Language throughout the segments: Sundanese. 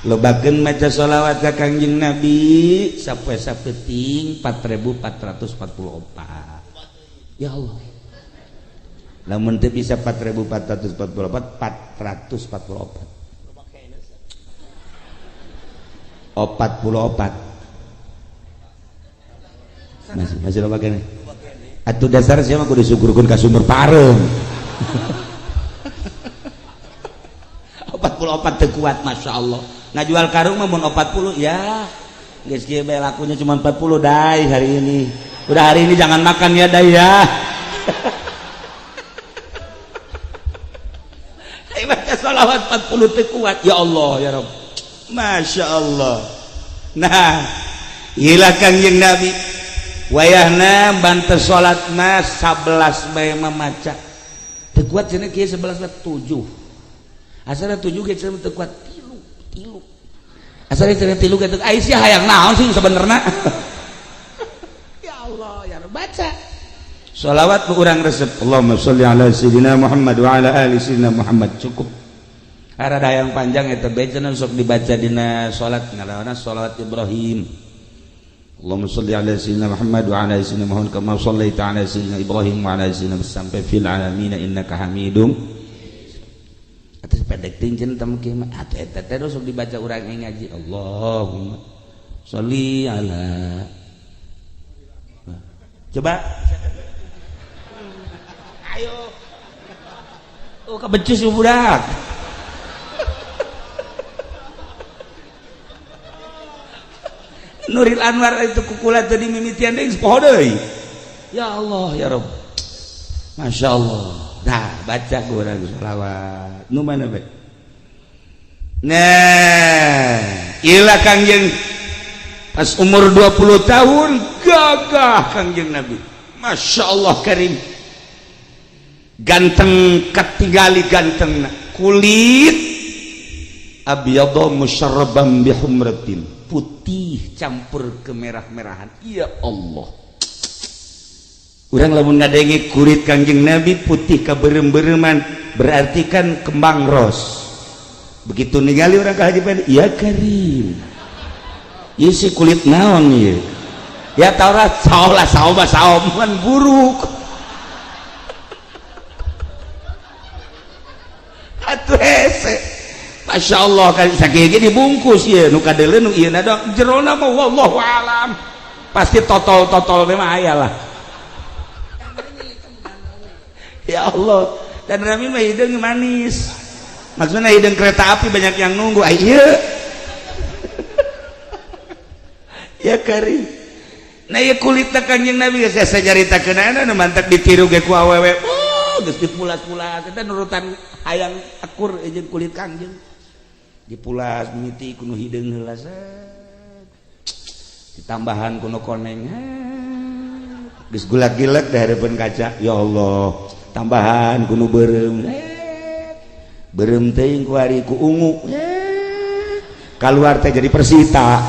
Lobakeun maca sholawat ka Kangjeng Nabi sapoe sapeuting 4444. Ya Allah. Lamun teu bisa 4444, 444. 44. Masih loba keneh. Atuh dasar sia mah kudu syukurkeun ka sumber pareum. 44 teu kuat, Masya Allah. Ngajual karung mah mun 40 ya. Geus kieu bae lakunya cuma 40 dai hari ini. Udah hari ini jangan makan ya dai ya. Ayo baca sholawat 40 teu kuat. Ya Allah ya Rabb. Masya Allah. Nah, ilah Kangjeng Nabi. Wayahna bantes salat mah 11 bae mamaca. Teu kuat cenah kieu 11 mah 7. Asalna 7 ge cenah teu kuat 3, 3. Asalna cenah 3 ge teu ai sia hayang naon sih sebenarna. Ya Allah, ya Rabb, baca. Sholawat ku urang resep. Allahumma sholli ala sayyidina Muhammad wa ala ali sayyidina Muhammad, cukup. Rada yang panjang eta bae cenah sok dibaca dina salat ngalawana sholawat Ibrahim. Allahumma sholli ala sayyidina Muhammad wa ala sayyidina Muhammad kama shallaita ala sayyidina Ibrahim wa ala sayyidina sampai fil alamin innaka Hamidum. Atas pendek teuing cenah teh kieu mah atuh eta teh sok dibaca urang ngaji Allahumma sholli ala. Coba ayo. Oh kebecus budak. Nuril Anwar itu kukula tadi mimitian deui poho deui. Ya Allah ya Rabb. Masya Allah. Nah, baca urang sholawat. Nu mana bae? Nah, ilah Kangjeng pas umur 20 tahun gagah Kangjeng Nabi. Masya Allah karim. Ganteng ketinggali ganteng kulit abyadha musyarrabam bihumratin, putih campur kemerah-merahan. Ya Allah, urang lamun ngadenge kulit Kangjeng Nabi putih kaberem-bereman berarti kan kembang ros. Begitu ningali urang ka Haji Pedi, ya karim, ieu si kulit naon ieu ya taurat saolah saoma saoman buruk. Atuh hese. Masya Allah kan sakieu ge dibungkus ieu nu kadeuleu nu ieu na dong jerona mah wallahu alam pasti totol-totol mah aya lah. Ya Allah, dan Rami mah hideung manis, maksudnya hideung kereta api banyak yang nunggu ai ieu. Ya karim. Nah ieu kulitna Kangjeng Nabi geus saya caritakeun nu mantak ditiru ge ku awewe. Oh geus dipulas-pulas eta nurutan hayang akur jeung kulit Kangjeng. Dipulas mimiti kuno hideung heula ditambahan kuno koneng geus gulak-gilek di hadapan kaca. Ya Allah, tambahan kuno beureum beureum teuing ku ari ku ungu kaluar teh jadi Persita.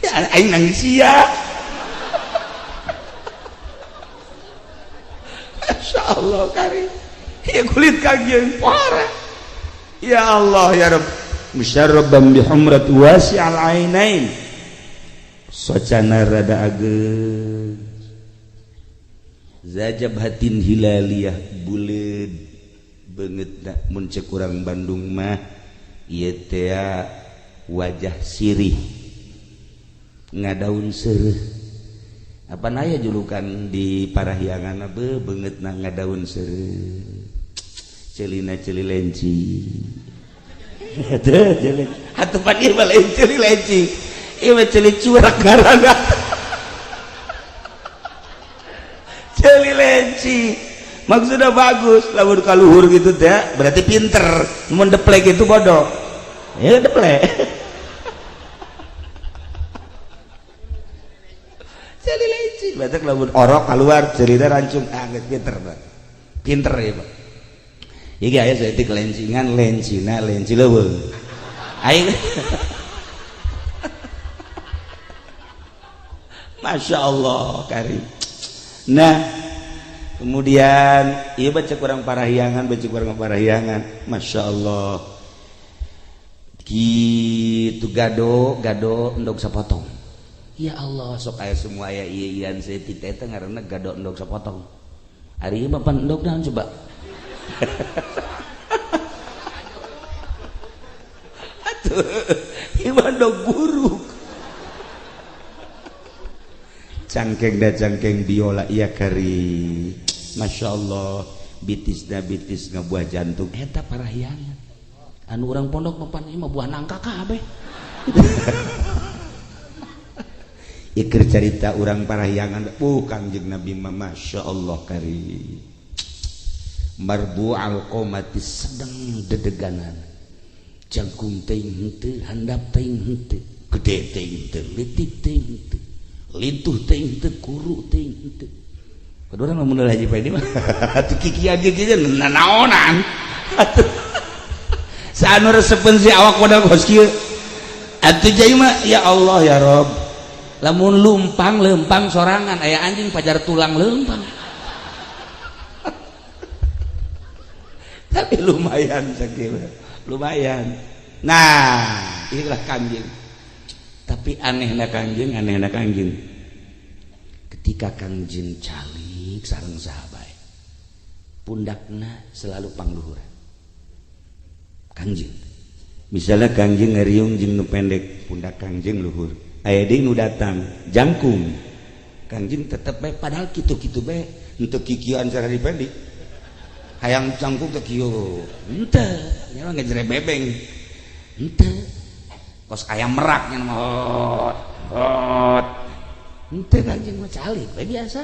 Ya aing nangis sia. Masya Allah karim. Ya kulit Kangjeng parah. Ya Allah ya Rabb. Musyarrabam bihumrat wasi'al ainain. Socana rada ageung. Zajabhatin hilaliyah buleud beungeutna mun ceuk urang Bandung mah ieu teh wajah sirih ngadaun seureuh. Apa naya julukan di Parahyangan be beungeutna ngadaun seureuh celina celi lenci. Teu celi atuh pan ieu mah lain celi lenci, ieu mah celi curak ngaranna. Celi lenci maksudnya bagus lamun kaluhur gitu teh berarti pinter, mun deplek itu bodoh ya deplek. Celi lenci berarti lamun orok keluar cerita rancung ah geus pinter Pak. Pinter ya Pak. Iki aya saeutik lencingan lencina lenci leuweung aing. Masya Allah karim. Nah Kemudian iya baca kurang parahyangan, baca kurang parahyangan. Masya Allah, gitu gado gado endog sapotong. Ya Allah, sok aya semua aya ieu ian saeutik teh ngaranna gado endog sapotong. Ari ieu mah pan endog naon coba? Atuh, ieu mah endog buruk. Cangkeng da cangkeng biola iya kari. Masya Allah, bitis da bitis ngabuah jantung eta parahyangan. Anu urang pondok mah pan ieu mah buah nangka kabeh. Iker carita urang parahyangan, Kangjeng Nabi mah Masya Allah kari. Marbu al-qomati sedang dedeganan. Jangkung teuing henteu, handap teuing henteu, gede teuing henteu, leutik teuing henteu, lintuh teuing henteu, kuru teuing henteu. Kudu urang mun Haji Pedi mah atuh kikian kieu nanaonan. Atuh saanu resepeun si awak modal kos kieu. Atuh jai mah ya Allah ya Rob. Lamun lumpang lempang sorangan aya anjing pajar tulang lempang. Tapi lumayan sakieu. Lumayan. Nah, inilah Kangjeng. Tapi anehna Kangjeng, anehna Kangjeng. Ketika Kangjeng calik sareng sahabat, pundakna selalu pangluhuran. Kangjeng. Misalnya Kangjeng ngariung jeung nu pendek, pundak Kangjeng luhur. Aya deui nu datang jangkung. Kangjeng tetep bae padahal kitu-kitu bae, henteu kikieuan cara dipendik. Hayang jangkung teh kieu. Henteu, nya mah ngejere bebeng. Henteu. Kos ayam merak nya mah hot. Hot. Henteu Kangjeng mah calik bae biasa.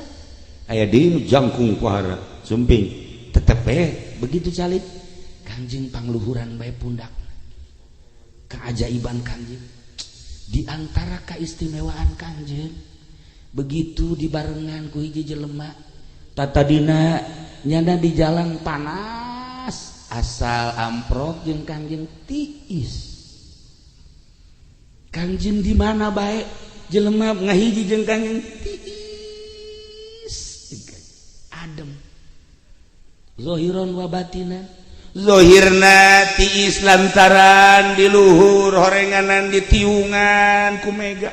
Aya deui nu jangkung pohara, sumping. Tetep bae begitu calik. Kangjeng pangluhuran bae pundak. Keajaiban Kangjeng. Di antara keistimewaan Kangjeng begitu dibarengan ku hiji jelema tatadina nyana di jalan panas asal amprok jeung Kangjeng tiis. Kangjeng di mana bae jelema ngahiji jeung Kangjeng tiis adem zahiron wa batinan. Zohirna tiis lantaran di luhur horenganan di tiungan ku mega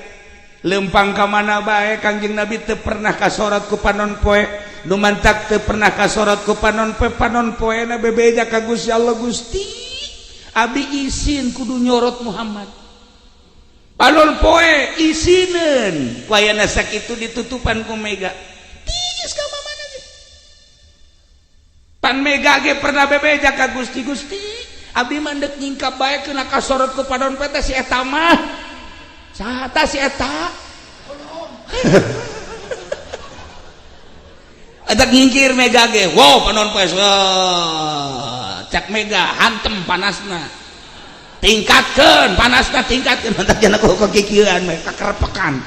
lempang ka mana bae Kangjeng Nabi teu pernah kasorot ku panon poe, nu mantak teu pernah kasorot ku panon poe, panon poena bebeja ka Gusti Allah. Gusti abdi isin kudu nyorot Muhammad, panon poe isineun ku ayana sakitu ditutupan ku mega tiis ka mana ge. Pan mega ge pernah bebeja ka Gusti, Gusti abdi mah deuk nyingkap bae kena kasorot ku panon poe teh si eta mah saha tah si eta. Eta nyingkir mega ge, wow panon poe cak mega hantem panasna, tingkatkeun panasna, tingkatkeun mantak jana ku kikieuan mah kakerepekan.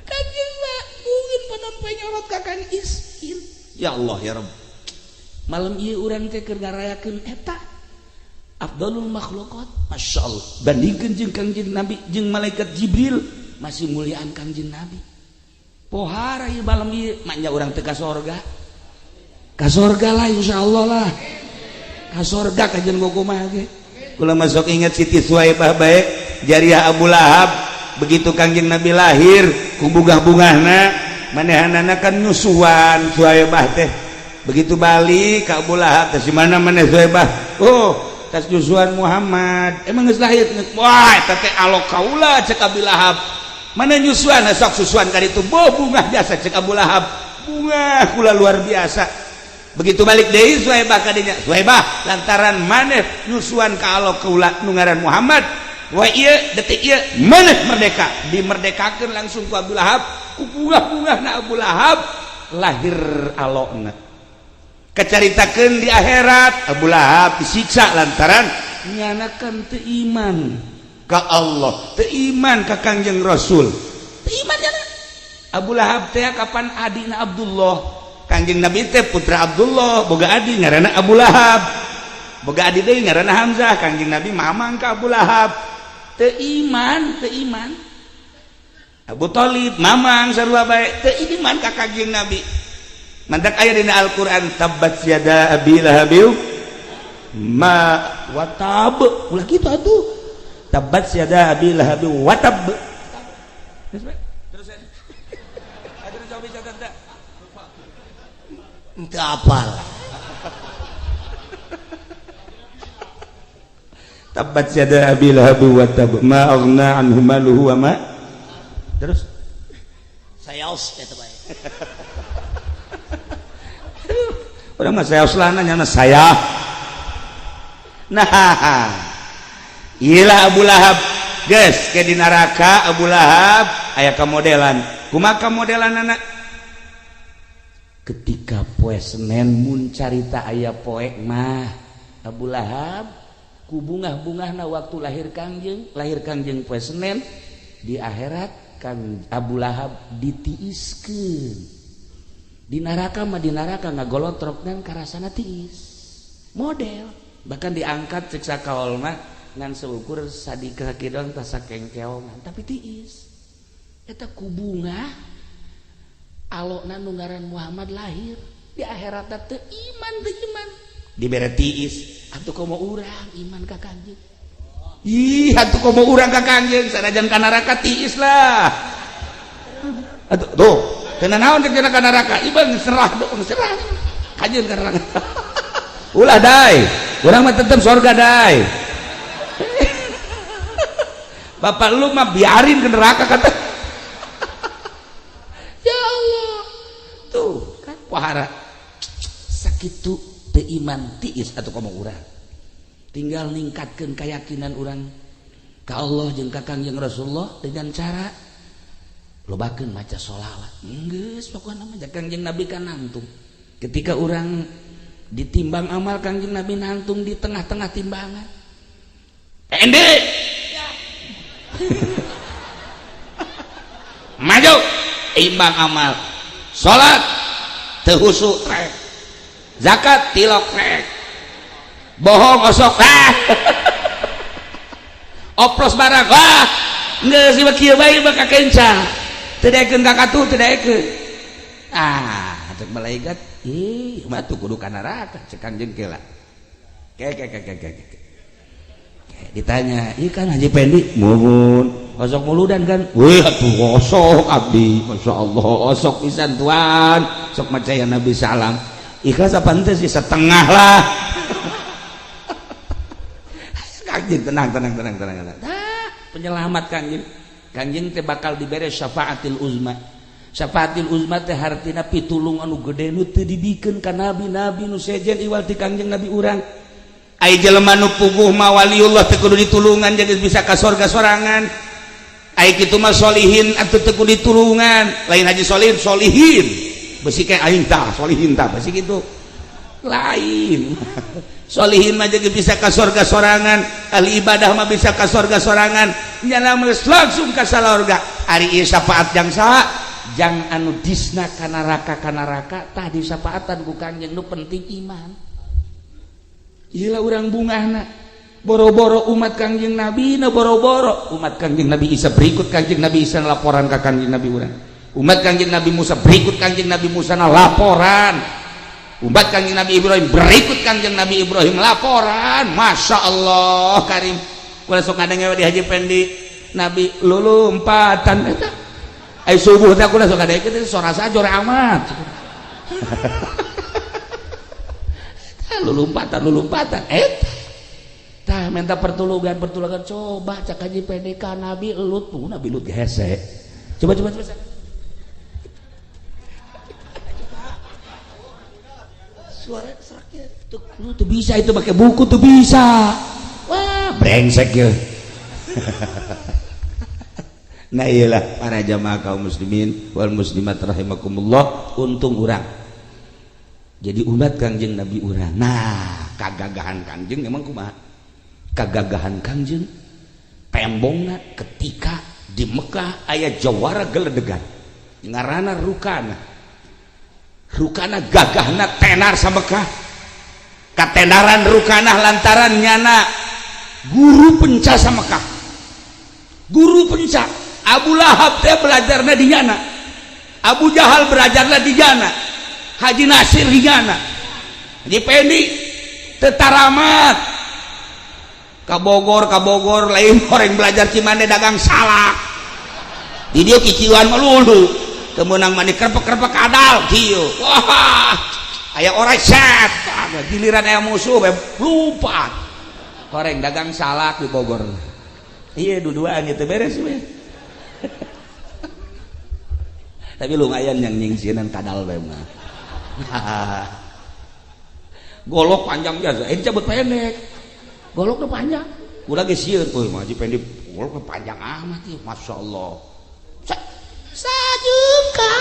Kanjeng mah mungkin panon poe nyorot ka Kang Isin. Ya Allah ya Rabb, malam ieu urang teh keur ngarayakeun eta afdalul makhluqat. Masya Allah, bandingkeun jeung Kangjeng Nabi jeung malaikat Jibril masih muliaan Kangjeng Nabi. Pohara ieu malam ieu manya urang teh ka sorga, ka sorga lah insyaallah lah, ka sorga kajian kumaha ge. Kula masuk ingat Siti Suwaibah bae jariah Abu Lahab. Begitu Kangjeng Nabi lahir ku bungah-bungahna manehanana kan nyusuan Suwaibah teh. Begitu balik ka Abu Lahab teh si mana maneh Suwaibah, oh tas nyusuan Muhammad emang geus lahir. Wah eta teh alok kaula cek Abu Lahab, mana nyusuan sok susuan ka ditu boh bungah biasa cek Abu Lahab, bungah kula luar biasa. Begitu balik deui Suwaibah ka dinya, Suwaibah lantaran maneh nyusuan ka alok kaula nu ngaran Muhammad, wah ieu detik ieu maneh merdeka, dimerdekakeun langsung ku Abu Lahab. Ku bungah-bungahna Abu Lahab lahir alokna. Kecaritakeun di akhirat Abu Lahab disiksa lantaran nyanakan teu iman ka Allah, teu iman ka Kangjeng Rasul, teu iman nyana. Abu Lahab teh kapan adina Abdullah, Kangjeng Nabi teh putra Abdullah, boga adi ngaranna Abu Lahab, boga adi deui ngaranna Hamzah. Kangjeng Nabi mamang ka Abu Lahab, teu iman, teu iman. Abu Thalib mamang sarua bae teu iman ka Kangjeng Nabi. Mantak aya dina Al-Qur'an tabbat yada abi lahabiu ma watab, ulah kitu atuh. Tabbat yada abi lahabi watab. Terus terus jawab bisa tante. Teu apal. Tabbat yada abi lahabi watab ma aghna anhu maluhu wa ma. Terus sayaos eta bae. Urang mah sayaos lah nanya saya. Nah, iyalah Abu Lahab geus ke di neraka. Abu Lahab aya kamodelan. Kumaha kamodelan anak? Ketika poe Senin mun carita aya poe mah Abu Lahab ku bungah-bungahna waktu lahir Kangjeng poe Senin di akhirat Kang Abu Lahab ditiiskeun di neraka mah, di neraka ngagolotrok dan karasana tiis model, bahkan diangkat cek sakaol mah ngan seukur sadika kidong tas sakengkeongan tapi tiis. Eta ku bungah alokna nu ngaran Muhammad lahir di akhirat teu iman, teu iman dibere tiis. Atuh komo urang iman ka Kangjeng? Ih, atuh komo urang ka Kangjeng sanajan ka neraka tiis lah atuh. Tuh teu naon cek ka neraka ieu serah dong, serah kajeun ka neraka. Ulah dai, urang mah tetep surga dai. Bapak lu mah biarin ke neraka kata. Ya Allah, tuh kan pohara sakitu teu iman tiis. Atuh komo urang tinggal ningkatkeun keyakinan urang ka Allah jeung ka Kangjeng Rasulullah dengan cara lobakeun maca sholawat. Geus pokona mah Kangjeng Nabi kan nangtung ketika urang ditimbang amal. Kangjeng Nabi nangtung di tengah-tengah timbangan. Pendek maju imbang amal, salat teu husuk rek, zakat tilok rek, bohong osok, ah oplos barang, wah geus ieu kieu bae mah kakenca teu daekeun ka katuh, teu daekeun. Ah, cek malaikat, ih mah tuh kudu ka neraka. Cek Kangjeng kela ke ke ke ke ke. Ditanya, "Ieu kan Haji Pendi muhun osok muludan kan?" "Wih atuh osok abdi, masyaallah osok pisan tuan, sok macaya Nabi salam." Ikhlas apa henteu sih? Setengah lah. Kangjeng tenang tenang tenang tenang tenang. Nah, penyelamat Kangjeng. Kangjeng teh bakal dibere syafaatil uzma. Syafaatil uzma teh hartina pitulung anu gede nu teu dibikeun ka nabi-nabi nu sejen iwal ti Kangjeng Nabi urang. Ai jelema nu puguh mah waliullah teu kudu ditulungan, jadi bisa ka sorga sorangan. Ai kitu mah solihin atuh teu kudu ditulungan. Lain haji solihin, solihin. Besi kayak aing tah, solihin tah, besi kitu. Lain. Solihin mah jadi bisa ka sorga sorangan, ahli ibadah mah bisa ka sorga sorangan. Nyana langsung ka sorga. Ari ieu syafaat jang saha? Jang anu disna ka neraka, ka neraka tah disafaatan ku Kangjeng, nu penting iman. Iyalah urang bungahna boro-boro umat Kangjeng Nabi na, boro-boro umat Kangjeng Nabi Isa, berikut Kangjeng Nabi Isa laporan ka Kangjeng Nabi urang. Umat Kangjeng Nabi Musa berikut Kangjeng Nabi Musa na laporan. Umat Kangjeng Nabi Ibrahim berikut Kangjeng Nabi Ibrahim laporan. Masya Allah karim. Kula sok ngadenge di Haji Pendi Nabi lulumpatan eta ai subuh teh kula sok ngadenge teh sorasa jore amat. Lulumpatan lulumpatan tah minta pertolongan pertolongan. Coba cak Haji PDK Nabi Lut tuh, Nabi Lut hese. Coba coba coba suara seraknya tuh, lu tuh bisa itu pakai buku tuh bisa. Wah brengsek ya. Nah iyalah para jamaah kaum muslimin wal muslimat rahimakumullah, untung urang jadi umat Kangjeng Nabi urang. Nah kagagahan Kangjeng emang kumaha? Kagagahan Kangjeng tembongna ketika di Mekah aya jawara geledegan ngaranna Rukana. Rukana gagahna tenar sa Mekah. Katenaran Rukana lantaran nyana guru penca sa Mekah, guru penca. Abu Lahab teh belajarna di nyana, Abu Jahal belajarna di nyana, Haji Nasir di nyana. Haji Pendi tetaramat ka Bogor, ka Bogor lain orang belajar Cimande, dagang salak di dia kiciuan melulu, kemenang mani kerpek-kerpek kadal kieu. Wah, aya orang set giliran aya musuh bae lupa. Orang dagang salak di Bogor, iya, dua-duaan itu beres we. Tapi lumayan yang nyingsieunan kadal bae mah. Golok panjang biasa, ini cabut pendek, goloknya panjang. Udah geus sieun, euy, Haji Pendi goloknya panjang amat ya, Masya Allah. Sajungka.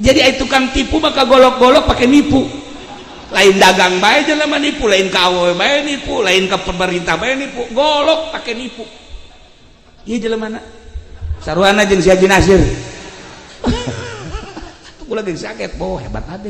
Jadi ai tukang tipu maka golok-golok pakai nipu. Lain dagang bae jelema nipu, lain ka awewe bae nipu, lain ka pemerintah bae nipu, golok pakai nipu. Ieu jelema na saruana jeung si Haji Nasir. Kula geus sakit, oh, hebat hati.